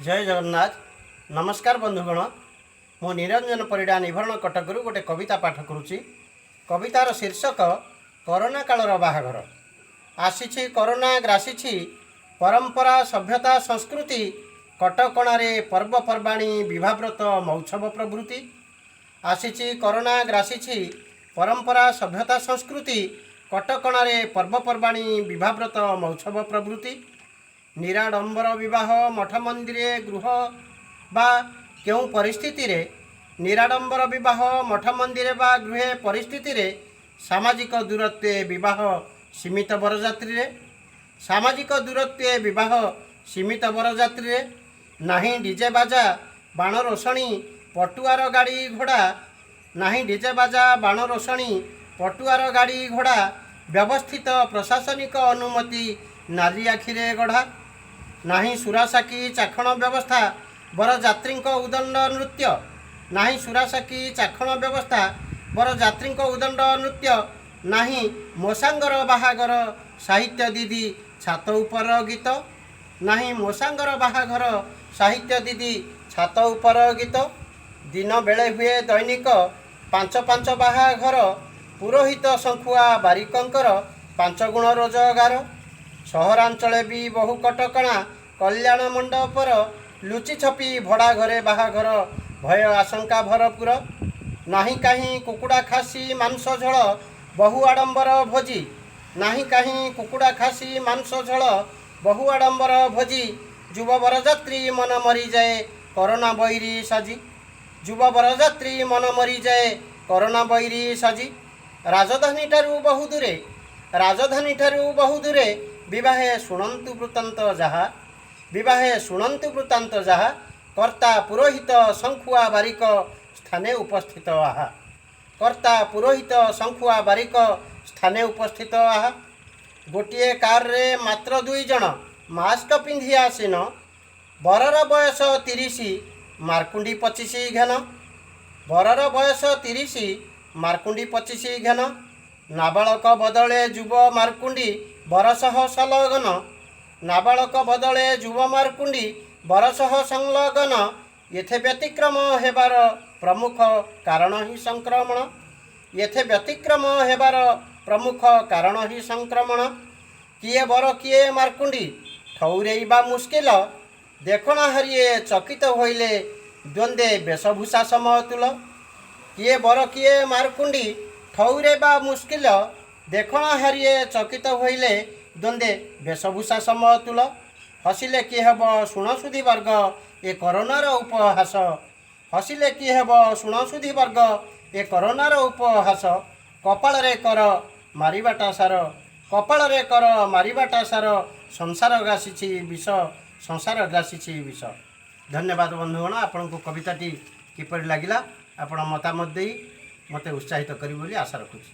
ଜୟ ଜଗନ୍ନାଥ। ନମସ୍କାର ବନ୍ଧୁଗଣ। ମୁଁ ନିରଞ୍ଜନ ପରିଡ଼ା, ନିଭରଣ କଟକରୁ ଗୋଟେ କବିତା ପାଠ କରୁଛି। କବିତାର ଶୀର୍ଷକ କରୋନା କାଳର ବାହାଘର। ଆସିଛି କରୋନା, ଗ୍ରାସିଛି ପରମ୍ପରା, ସଭ୍ୟତା, ସଂସ୍କୃତି। କଟକଣାରେ ପର୍ବପର୍ବାଣୀ, ବିବାହବ୍ରତ, ମହୋତ୍ସବ ପ୍ରଭୃତି। ଆସିଛି କରୋନା, ଗ୍ରାସିଛି ପରମ୍ପରା, ସଭ୍ୟତା, ସଂସ୍କୃତି। କଟକଣାରେ ପର୍ବପର୍ବାଣୀ, ବିବାହବ୍ରତ, ମହୋତ୍ସବ ପ୍ରଭୃତି। ନିରାଡ଼ମ୍ବର ବିବାହ ମଠ ମନ୍ଦିରେ ଗୃହ ବା କେଉଁ ପରିସ୍ଥିତିରେ, ନିରାଡ଼ମ୍ବର ବିବାହ ମଠ ମନ୍ଦିରେ ବା ଗୃହେ ପରିସ୍ଥିତିରେ, ସାମାଜିକ ଦୂରତ୍ୱେ ବିବାହ ସୀମିତ ବରଯାତ୍ରୀରେ, ସାମାଜିକ ଦୂରତ୍ୱେ ବିବାହ ସୀମିତ ବରଯାତ୍ରୀରେ। ନାହିଁ ଡିଜେ ବାଜା, ବାଣ ରୋଷଣୀ, ପଟୁଆର ଗାଡ଼ି ଘୋଡ଼ା। ନାହିଁ ଡିଜେ ବାଜା, ବାଣ ରୋଷଣୀ, ପଟୁଆର ଗାଡ଼ି ଘୋଡ଼ା। ବ୍ୟବସ୍ଥିତ ପ୍ରଶାସନିକ ଅନୁମତି ନାଲି ଆଖିରେ ଗଢ଼ା। ନାହିଁ ସୁରାସାକି ଚାଖଣ ବ୍ୟବସ୍ଥା, ବରଯାତ୍ରୀଙ୍କ ଉଦଣ୍ଡ ନୃତ୍ୟ। ନାହିଁ ସୁରାସାକି ଚାଖଣ ବ୍ୟବସ୍ଥା, ବରଯାତ୍ରୀଙ୍କ ଉଦଣ୍ଡ ନୃତ୍ୟ। ନାହିଁ ମୋ ସାଙ୍ଗର ବାହାଘର ସାହିତ୍ୟ ଦିଦି ଛାତ ଉପର ଗୀତ। ନାହିଁ ମୋ ସାଙ୍ଗର ବାହାଘର ସାହିତ୍ୟ ଦିଦି ଛାତ ଉପର ଗୀତ। ଦିନ ବେଳେ ହୁଏ ଦୈନିକ ପାଞ୍ଚ ପାଞ୍ଚ ବାହାଘର, ପୁରୋହିତ ଶଙ୍ଖୁଆ ବାରିକଙ୍କର ପାଞ୍ଚ ଗୁଣ ରୋଜଗାର। ସହରାଞ୍ଚଳେ ବି ବହୁ କଟକଣା କଲ୍ୟାଣ ମଣ୍ଡପର, ଲୁଚି ଛପି ଭଡ଼ା ଘରେ ବାହାଘର, ଭୟ ଆଶଙ୍କା ଭରପୁର। ନାହିଁ କାହିଁ କୁକୁଡ଼ା ଖାସି ମାଂସ ଝୋଳ ବହୁ ଆଡ଼ମ୍ବର ଭୋଜି। ନାହିଁ କାହିଁ କୁକୁଡ଼ା ଖାସି ମାଂସ ଝୋଳ ବହୁ ଆଡ଼ମ୍ବର ଭୋଜି। ଯୁବ ବରଯାତ୍ରୀ ମନ ମରିଯାଏ କରୋନା ବୈରୀ ସାଜି। ଯୁବ ବରଯାତ୍ରୀ ମନ ମରିଯାଏ କରୋନା ବୈରୀ ସାଜି। ରାଜଧାନୀ ଠାରୁ ବହୁ ଦୂରେ, ରାଜଧାନୀ ଠାରୁ ବହୁ ଦୂରେ ବିବାହେ ଶୁଣନ୍ତୁ ବୃତ୍ତାନ୍ତ ଯାହା, ବିବାହେ ଶୁଣନ୍ତୁ ବୃତ୍ତାନ୍ତ ଯାହା। କର୍ତ୍ତା ପୁରୋହିତ ଶଙ୍ଖୁଆ ବାରିକ ସ୍ଥାନେ ଉପସ୍ଥିତ ଆହା। କର୍ତ୍ତା ପୁରୋହିତ ଶଙ୍ଖୁଆ ବାରିକ ସ୍ଥାନେ ଉପସ୍ଥିତ ଆହା। ଗୋଟିଏ କାରରେ ମାତ୍ର ଦୁଇ ଜଣ ମାସ୍କ ପିନ୍ଧି ଆସିନ। ବରର ବୟସ 30, ମାର୍କୁଣ୍ଡି 25 ଘେନ। ବରର ବୟସ 30, ମାର୍କୁଣ୍ଡି 25 ଘେନ। ନାବାଳକ ବଦଳେ ଯୁବ ମାର୍କୁଣ୍ଡି ବର ସହ ସଂଲଗ୍ନ। ନାବାଳକ ବଦଳେ ଯୁବ ମାର୍କୁଣ୍ଡି ବର ସହ ସଂଲଗ୍ନ। ଏଥେ ବ୍ୟତିକ୍ରମ ହେବାର ପ୍ରମୁଖ କାରଣ ହିଁ ସଂକ୍ରମଣ। ଏଥେ ବ୍ୟତିକ୍ରମ ହେବାର ପ୍ରମୁଖ କାରଣ ହିଁ ସଂକ୍ରମଣ। କିଏ ବର, କିଏ ମାର୍କୁଣ୍ଡି ଠଉରେଇବା ମୁସ୍କିଲ। ଦେଖଣାହାରିଏ ଚକିତ ହୋଇଲେ ଦ୍ୱନ୍ଦ୍ୱେ ବେଶଭୂଷା ସମତୁଲ। କିଏ ବର, କିଏ ମାର୍କୁଣ୍ଡି ଠଉରେଇବା ମୁସ୍କିଲ। ଦେଖଣାହାରିଏ ଚକିତ ହୋଇଲେ ଦ୍ୱନ୍ଦ୍ୱେ ବେଶଭୂଷା ସମତୁଲ। ହସିଲେ କି ହେବ ଶୁଣ ସୁଧୀ ବର୍ଗ ଏ କରୋନାର ଉପହାସ। ହସିଲେ କି ହେବ ଶୁଣ ସୁଧୀ ବର୍ଗ ଏ କରୋନାର ଉପହାସ। କପାଳରେ କର ମାରିବାଟା ସାର, କପାଳରେ କର ମାରିବାଟା ସାର, ସଂସାର ଗ୍ରାସିଛି ବିଷ, ସଂସାର ଗ୍ରାସିଛି ବିଷ। ଧନ୍ୟବାଦ ବନ୍ଧୁଗଣ। ଆପଣଙ୍କୁ କବିତାଟି କିପରି ଲାଗିଲା, ଆପଣ ମତାମତ ଦେଇ ମୋତେ ଉତ୍ସାହିତ କରିବେ ବୋଲି ଆଶା ରଖୁଛି।